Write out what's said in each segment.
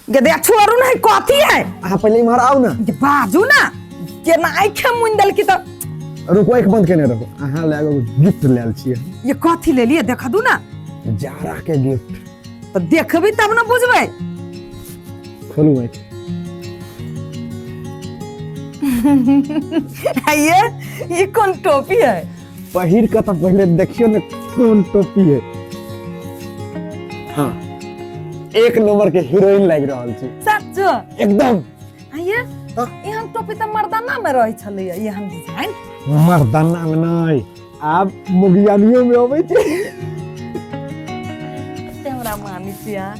गदे छोड़ू नहीं कथी है अहाँ पहिले इम्हर आउ ने। जे बाजू ना केना आँखे मुनि देलकी तऽ। रुकू, आँखि बंद केने रहू, अहाँ लए एगो गिफ्ट लायल छियै। ये कथी लेलियै देख दू ना। जाड़ा के गिफ्ट। तऽ देखबी तब ने बुझबै। खोलू आँखि। ये कोन टोपी है? पहिर के तऽ पहिले देखियौ ने कोन टोपी है। हाँ, एक नंबर के हीरोइन लागि रहल छी। सच? एकदम। ये हाँ? एहन टोपी तऽ मर्दाना में रहै छलैया, एहन डिजाइन। मर्दाना में नहि, आब मुगियानियो में अबै छै। कते हमरा मानै छी अहाँ।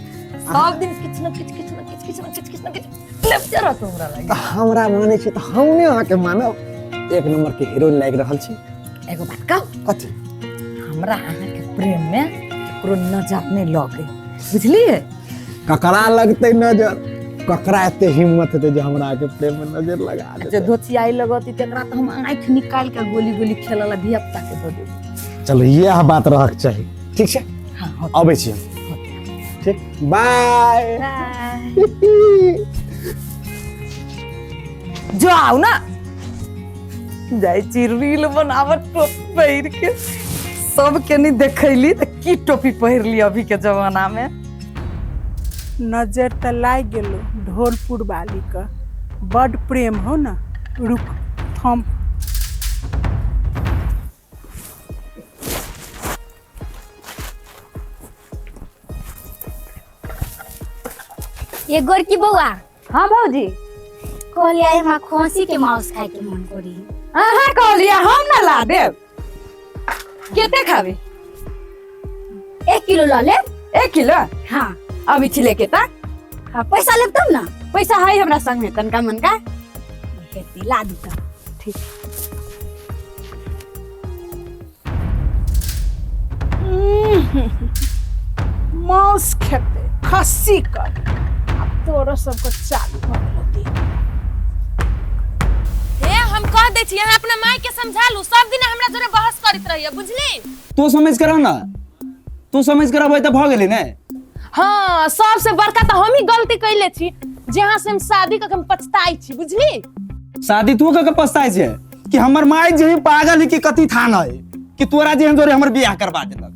सब दिन किछु न किछु किछु न किछु किछु न किछु किछु न किछु लेप्चे रहत हमरा लागि। तऽ हमरा मानै छी तऽ हम नहि अहाँके मानब? एक नंबर के हीरोइन लागि रहल छी। एगो बात कहू? कथी? हमरा अहाँके प्रेम में ककरो नजर नहि लगे, बुझलियै? ककरा लगतै नजर? ककरा एते हिम्मत हेतै जे हमरा के प्रेम में नजर लगा जे देतै? धोचियाई लगती तकरा तऽ हम आँखि निकालि के गोली गोली खेलऽ ला धिया पुता के दऽ देबै। चलो, इएह बात रहक चाही। ठीक छै? हाँ, होतै। अबै छी हम। ठीक, बाय। बाय। जाउ ना, जाइ छी रील बनाबऽ टोपी पहिर के। सबके नहीं देखैली तऽ की टोपी पहिर ली अभी के जमाना में। नजर तऽ लागि गेलो ढोलपुर वाली के। बड प्रेम हो न। रुक थम। ये गोरकी बौआ। हाँ भौजी। कहलियै आइ हमरा खसी के मांस खाय के मन करी। अहाँ कहलियै हम ना ला देब। कते खाबी? 1 किलो ल लेब। 1 किलो? हाँ। अभी छी लेके ता। हाँ, पैसा लेब तब ना। पैसा है हमरा संग में तनका मनका। हेती ला दू तब। ठीक। मांस खेते खस्सी कर, अब तोरो सबके चालू भऽ गेलो दिन। हे, हम कह दै छी, अहाँ अपना माय के समझा लू। सब दिन हमरा जोरे बहस करैत रहैया, बुझली? तू समझ कर ना, तू समझ कर अबै तऽ भऽ गेलै ने। हाँ, सबसे बड़का तऽ हम ही गलती कैले छी जे अहाँ से हम शादी कऽ के हम पछताई छी, बुझली? शादी तू कऽ के पछताइ छै कि हमर माय जे पागल है कि कथी थान है कि तोरा जेहन जोरे हमर बियाह करबा देलक?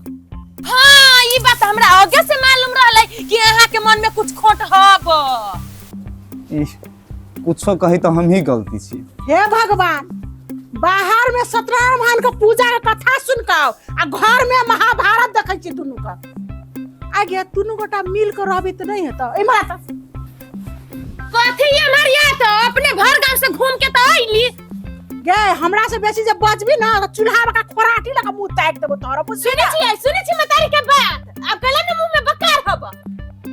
हाँ, ई बात हमरा आगे से मालूम रहलै कि अहाँ के मन में कुछ खोट हब। इह, कुछो कही तो हम ही गलती छी। हे भगवान, बाहर में सत्यनारायण भगवान के पूजा के कथा सुन के आओ आ घर में महाभारत देखै छी दुनू के। आगे दुनू गोटा मिल के रहबी तऽ नहीं हेतौ। इम्हर आ तऽ। कथी ये मरिया, तो अपने भर गांव से घूम के तो आइली। गे, हमरा से बेसी जे बजबी ना तऽ चूल्हा बका खोराटी लगा मुंह ताकि देबो तोरा, बुझली? सुनै छियै, सुनै छी मतारी के बात? आब कहला ने मुंह में बकार हब।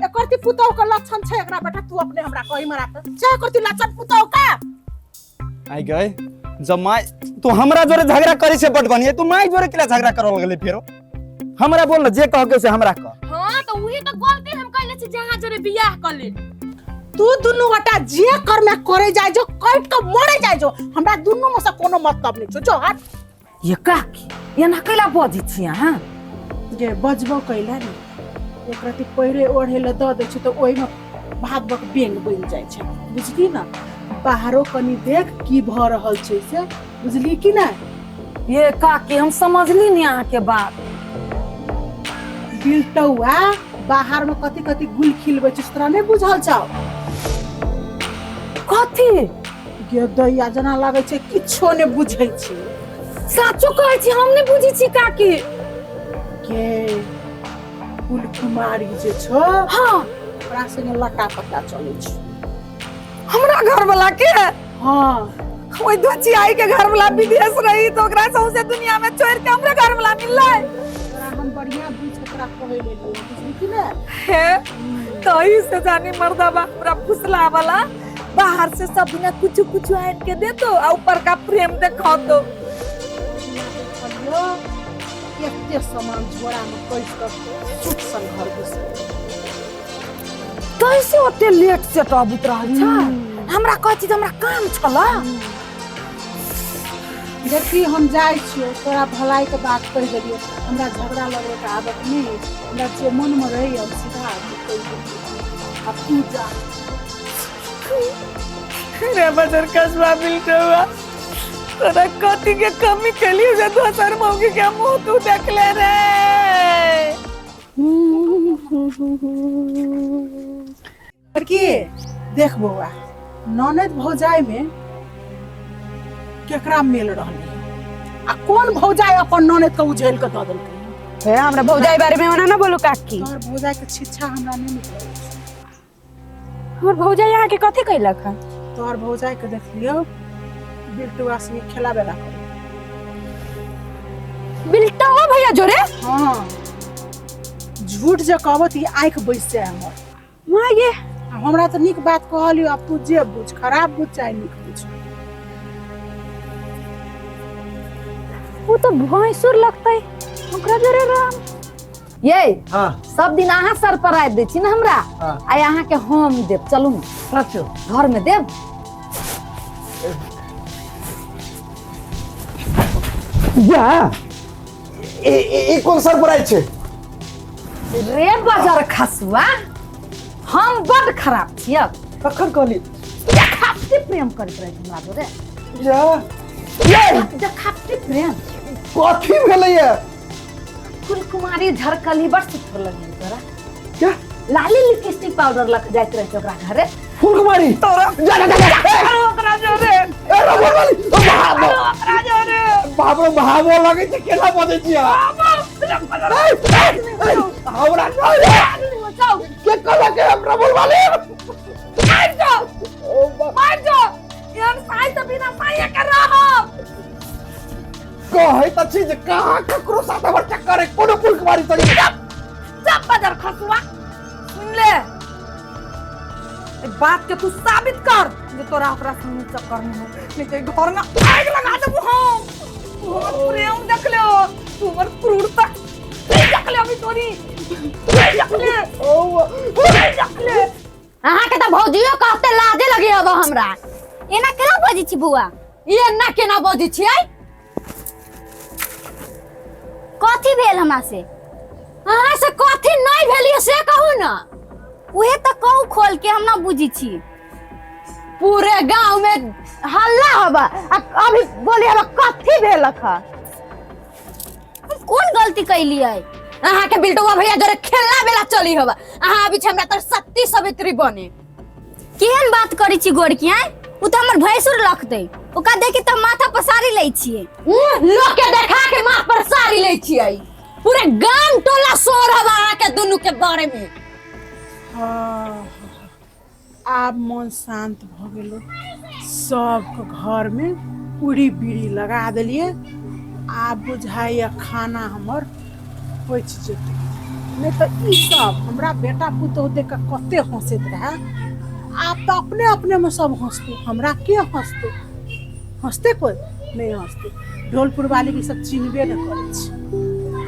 एकर ती पुतोह के लक्षण छै एकरा। बेटा, तू अपने हमरा कही मरा तऽ छै एकर ती लक्षण पुतोह का। आई गए, जब माय तू हमरा जोरे झगड़ा करै छै बड बढ़िया, तू माय जोरे केला झगड़ा करऽ लगले? फेरो हमरा बोल न, जे कह के से हमरा कह। हाँ, तो वही तो गलती हम कैले छी जहां जोरे बियाह कर ले। तू दुनू गोटा जे कर्म करे जाय जो, कटि के मरे जाय जो, हमरा दुनू में से कोनो मतलब नहीं छौ। जो हट। ये काकी, एना कैला बजै छी अहाँ? गे, बजबो कैला ने, एक रति पहिरे ओढ़े लए दऽ दै छै तऽ ओहिमे भात बक बेंग बनि जाइ छै, बुझली ने? बाहरो कनि देख की भऽ रहल छै से, बुझली कि नहि? ये काकी, हम समझली नहीं अहाँके बात। बिलटौआ बाहर में कथी कथी गुल खिलबै छै से तोरा नहि बुझल छौ? कथी? गे दैया, जेना लागै छै किछो नहि बुझै छै। साचो कहै छी, हम नहि बुझै छी काकी। गे, कुल कुमारी जे छौ, हाँ, ओकरा संगे लटा पटा चलै छै। हमरा घर वाला के? हाँ। ओहि दोचियाई के घर वाला विदेश रही तो ओकरा सौंसे दुनिया में छोड़ के हमरा घर वाला मिललै। तोरा हम बढ़िया बुझ के तोरा कहै लेलियै, बुझली कि ने? हे, तही से जानी मर्दबा हमरा फुसला वाला बाहर से सब बिना कुछ कुछ आन के दे दो आ ऊपर का प्रेम देखा दो। देखलियो, एते सामान झोरा में कस कऽ चुप सन घर घुसि गेलै। कैसे ओते लेट से अबैत रहल छै? हमरा कहै छी जे हमरा काम छल। देखी, हम जाइ छियौ, तोरा भलाइके बात कहि देलियौ। हमरा झगड़ा लगबैके आदत नहि अछि। हमरा जे मनमे रहैए हम सीधा आदमी कहि देलियौ। अब तू जा। रे बजर कसबा बिल्टुआ, तोरा कथी के कमी केलियो जे दोसर मौगी के मुंह तू देखले रे? लड़की देख बौआ, ननद भौजाई में केकरा मिल रहलै आ कोन भौजाई अपन ननद के उझेल के दऽ देलकै? हे, हमरा भौजाई बारे में ओना ना बोलू काकी। तोहर भौजाई के शिक्षा हमरा नहि नीक लगै छै। हमर भौजाई अहाँ के कथी कैलक हन? तोहर भौजाई के देखलियौ बिल्टुआ संगे खेला बेला करे। बिल्टुआ भैया जोरे? हाँ, झूठ जे कहबो तऽ ई आँखि बैस जाय हमर। माँ ये आ हमरा तऽ नीक बात कहलियौ, आब तू जे बुझ, खराब बुझ चाहे नीक बुझ। वो तो भैंसुर लगतै ओकरा जोरे राम। ये हाँ। सब दिन अहाँ सर पर आबि दै छी ने हमरा। हाँ। आइ अहाँ के हम देब, चलू ने सच घर में देब। जा ए ए कोन सरप्राइज छै? रे बाजार खसुआ, हम बड खराब छियै। कखन कहली? देखावटी प्रेम करैत रहै हमरा जोरे। जा देखावटी प्रेम कथी भेलैया? फुलकुमारी झरकली बड़ सुथर लगै तोरा। क्या? लाली लिपस्टिक पाउडर लग जाइत रहै छै ओकरा घरे। फुलकुमारी तोरा जा जा जा ओकरा जोरे ए रबर वाली भागो ओकरा जोरे बाप रे भागो लगै छै, केना बजै छियै? हमरा के कहलक हम रबर वाली? मार जाओ मार जाओ, एहन साई तऽ बिना साइये के रहब। कहै त छी जे कहाँ ककरो साथ हमर चक्कर है, कोनो फुलकुमारी संगे। चुप बजर खसुआ, सुन ले बात के तू साबित कर जे तोरा ओकरा संगे चक्कर नहीं हो, नहीं तो घर में आग लगा देबू हम। तू हमर प्रेम देख ले, तू हमर क्रूरता नहीं देख ले, अभी तोरी नहीं देख ले, नहीं देख ले। अहाँ के तऽ भौजियो कहते लाजे लगे हबो हमरा। एना केना बजै छी बौआ? ई एना केना बजै छियै? कथी भेल हमरा से? अहाँ से कथी नहीं भेलियै से कहू ना। उहे तऽ कहू खोल के, हम ना बुझी छी। पूरे गांव में हल्ला हबा आ अभी बोली हबा कथी भेलक ह? हम कोन गलती कैलियै? अहाँ के बिल्टुआ भैया जोरे खेलना बेला चली हबा, अहाँ अभी हमरा तर सत्ती सवित्री बने। केहन बात करै छी गोरकी? आँय, उ तऽ हमर भैंसुर लगतै, ओकरा देखी तऽ माथा पसारी लै छियै। लोग के देखा के माथ पर सारी लै छियै। पूरे गांव टोला शोर हबा अहाँ के दुनू के बारे में। हाँ, आब मन शांत भऽ गेलो। सबके घर में उड़ी बीड़ी लगा देलियै, आब बुझाइया खाना हमर पचि जेतै। नहीं तऽ ई सब हमरा बेटा पुतोहु देख कऽ कते हंसैत रहए, आब तऽ अपने अपने में सब हंसतै, हमरा के हंसतै? हंसतै कोइ? नहीं हंसतै। ढोलपुर वाली के सब चिन्हबे नहि करै छै।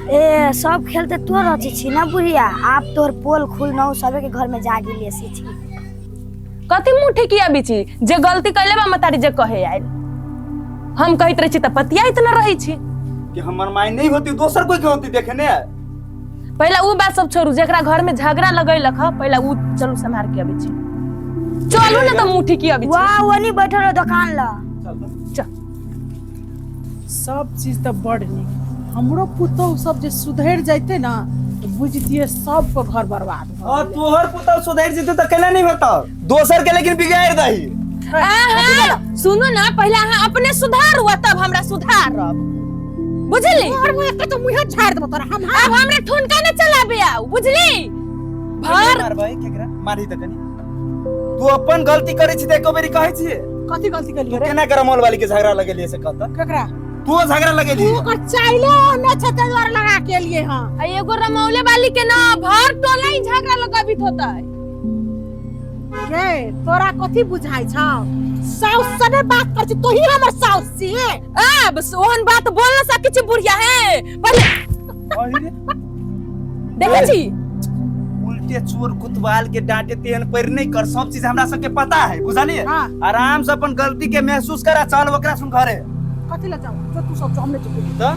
ए सब खेलते तो रचे छी ना बुढ़िया, आब तोर पोल खुलनौ सबे के घर में जा गेलिए से छी। कथी मुँह ठेकिया बिची जे गलती कैले बा मतारी जे कहे आयल, हम कहैत रहै छी तऽ पतियाइत न रहै छी कि हमर माय नहीं होती दोसर कोई के होती देखे ने। पहला उ बात सब छोड़ू, जेकरा घर में झगड़ा लगैलक ह पहला उ चलू सम्हार के अबै छी। चलू ने तऽ मुँह ठेकिया बिची। वाह ओनी बैठल रहो दुकान ल। चल। सब चीज तऽ बड़ नीक, हमरो पुतोहु सब जे सुधरि जैते ना तऽ बुझतियै सबके घर बर्बाद भऽ और गेलै। तोहर पुतोहु सुधरि जेतै तऽ केना नहीं होतौ, दोसर के लेकिन बिगाड़ दही। अहाँ सुनू ना, पहले अहाँ अपने सुधारू आ तब हमरा सुधारब, बुझली? तोहर मुँह एते तऽ मुँहे झाड़ि देबौ तोरा हम। आब हमरा ठुनका न चलाबे आउ, बुझली? भर मारबै केकरा मारही तऽ कनी तू अपन गलती करै छी तऽ एको बेरी कहै छियै? कथी गलती तू केलियै रे? केना कर मोल वाली के झगड़ा लगेलियै से कहत? केकरा? तू झगड़ा लगेली? तू ओकर चाइले ओने छै ताहि दुआरे लगा के एलियै हँ। आ एगो रमौले वाली के ना भर टोला ही झगड़ा लगाबित होता है। गे तोरा कथी बुझाइ छौ? साउस सने बात करै छी, तोही हमर साउस छी। आ बस ओहन बात बोल ना सकै छी बुढ़िया है। पहले देखै छी उल्टे चोर कुतवाल के डांटे तेहन पैर नहीं कर, सब चीज हमरा सबके पता है, बुझलिए? हाँ। आराम से अपन गलती के महसूस करा, चल ओकरा सुन घरे। कथी ले जाऊ? जो तू सब जो, हम नहीं जेबै। तऽ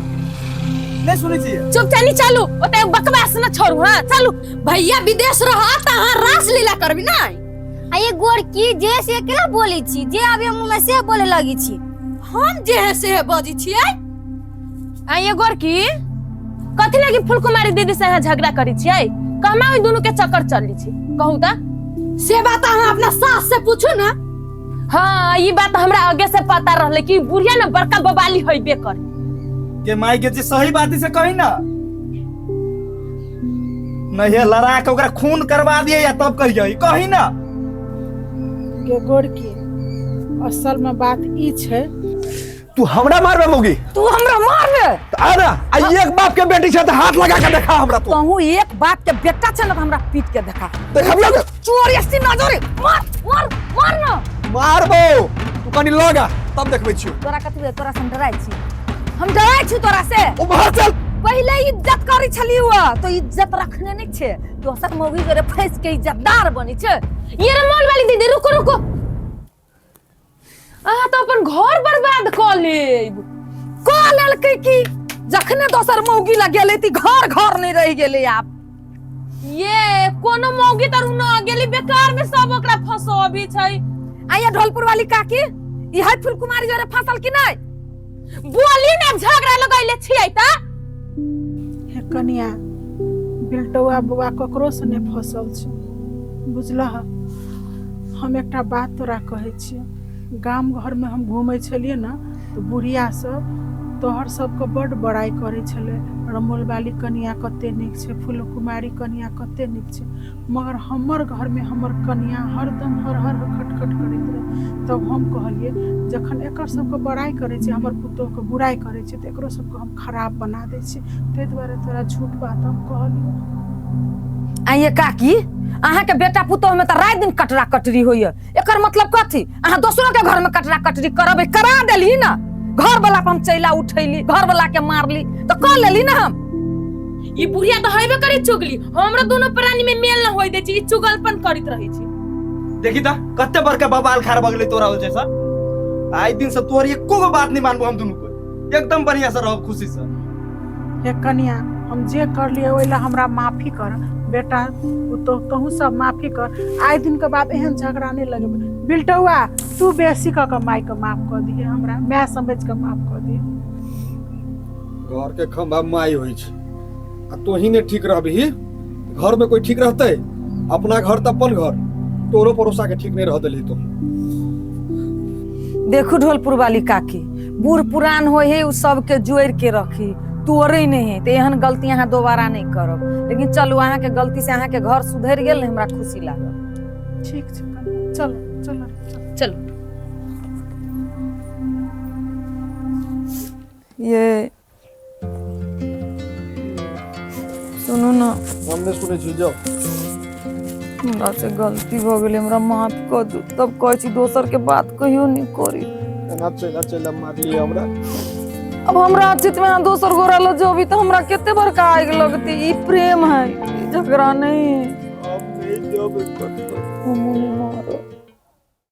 नहीं सुनै छियै। चुप चली चलू, ओते बकवास न छोड़ू। हां चलू। भैया विदेश रह त अहाँ रास लीला करबी नै। आ ये गोरकी जे से केना बोलै छी, जे आबे मुँह में से बोले लगी छी। हम जे है से बजै छियै। आ ये गोरकी कथी लागी फुलकुमारी दीदी से अहाँ झगड़ा करै छियै? कहमा ओइ दुनू के चक्कर चली छी कहू त? से बात अहाँ अपना सास से पूछू ना। हाँ ई बात हमरा आगे से पता रहले कि बुढ़िया न बड़का बबाली होइबे कर। के माई के जे सही बात से कही ना, नहीं है लड़ा के ओकरा खून करवा दिए या तब कहिए कही ना। गे गोरकी असल में बात ई छै। तू हमरा मारबे मौगी? तू हमरा मारबे? आ ना, आ एक बाप के बेटी छै त हाथ लगा के देखा हमरा। तू तहु एक बाप के बेटा छै ना त हमरा पीट के देखा। देखबियो के? चोर ऐसी नजर मार मार मार ना। मारबो तू कनी लगा तब देखबै छियो। तोरा कथी भेल? तोरा से हम डराइ छी? हम डराइ छी तोरा से? ओ बाहर चल। पहिले इज्जत करै छली हुआ तो इज्जत रखने नहीं छे, दोसर मौगी जोरे फंस के इज्जतदार बनी छे। ये रे मोल वाली दीदी रुको रुको, अहाँ तो अपन घर बर्बाद क लेब। क लेलकै की? जखने दोसर मौगी लग गेलै ती घर घर नहीं रहि गेलै आब। ये कोनो मौगी तर न गेली, बेकार में सब ओकरा फंसोबी छै। आ ये ढोलपुर वाली काकी इहे फुलकुमारी जोरे फसल की नहीं? बोली ना झगड़ा लगैले छियै त। हे कनिया, बिलटौआ बौआ ककरो से नहीं फसल छै बुझलह। हम एकटा बात तोरा कहै छियै, गाम घर में हम घूमै छलियै ने तऽ बुढ़िया सब तोहर सबके बड्ड बड़ाइ करै छलै, रमोल वाली कनिया कते नीक छै, फुलकुमारी कनिया कते नीक छै, मगर हमर घर में हमर कनिया हरदम हर हर खटखट करैत रहै। तब हम कहलियै जखन एकर सबके बड़ाइ करै छै, हमर पुतोहके बुराइ करै छै, तऽ एकरो सबके हम खराब बना दै छियै, ताहि दुआरे तोरा झूठ बात हम कहलियै। आ ये काकी अहाँ के बेटा पुतोह में त रात दिन कटरा कटरी होइए, एकर मतलब कथी? अहाँ दोसरो के घर में कटरा कटरी करबै? करा देली ना, घर वाला पर हम चैला उठैली, घर वाला के मारली त क लेली ना हम। ई बुढ़िया त हेबे करै चुगली, हमरा दोनों प्राणी में मेल न होय दै छै, ई चुगलपन करैत रहै छै। देखी त कते बड़का बवाल खार बगले तोरा हो जैसा। आइ दिन से तोहर एको गो बात नहीं मानबो हम दुनू को, एकदम बढ़िया से रहब खुशी से। हे कनिया, हम जे करलियै ओहि ला हमरा माफी कर बेटा, तो तहु सब माफी कर। आइ दिन के बाद एहन झगड़ा नहीं लगेबै। बिलटौआ तू बेसी कऽ के माय के माफ कऽ दिहे, हमरा माय समझ के माफ कऽ दिहे। घर के खंभा माई होइ छै आ तोही ने ठीक रहबही, घर में कोई ठीक रहतै? अपना घर त अपन घर, तोरो पड़ोसा के ठीक नहीं रह देलही तो। देखू ढोलपुर वाली काकी, बूढ़ पुरान होय है उ सबके जोड़ के रखी, तोड़े नहीं है, तो एहन गलती अहाँ दोबारा नहीं करब। लेकिन चलू अहाँ के गलती से अहाँ के घर सुधरि गेल ने, हमरा खुशी लागल। ठीक छै चलो चलो चलो। ये सुनू ना। हम नहीं सुनै छी, जाओ। हमरा से गलती भ गेलै, हमरा माफ कऽ दू। तब कहै छी दोसर के बात कहियो नहीं करी। एना चला चला मारलियै हमरा। अब हमरा चित में अहाँ दोसर गोरा ल जेबी त हमरा कते बड़का आगि लगती। ई प्रेम है, ई झगड़ा नहीं है। हम नहीं जेबै कतौ। हमहूँ नहीं मारब।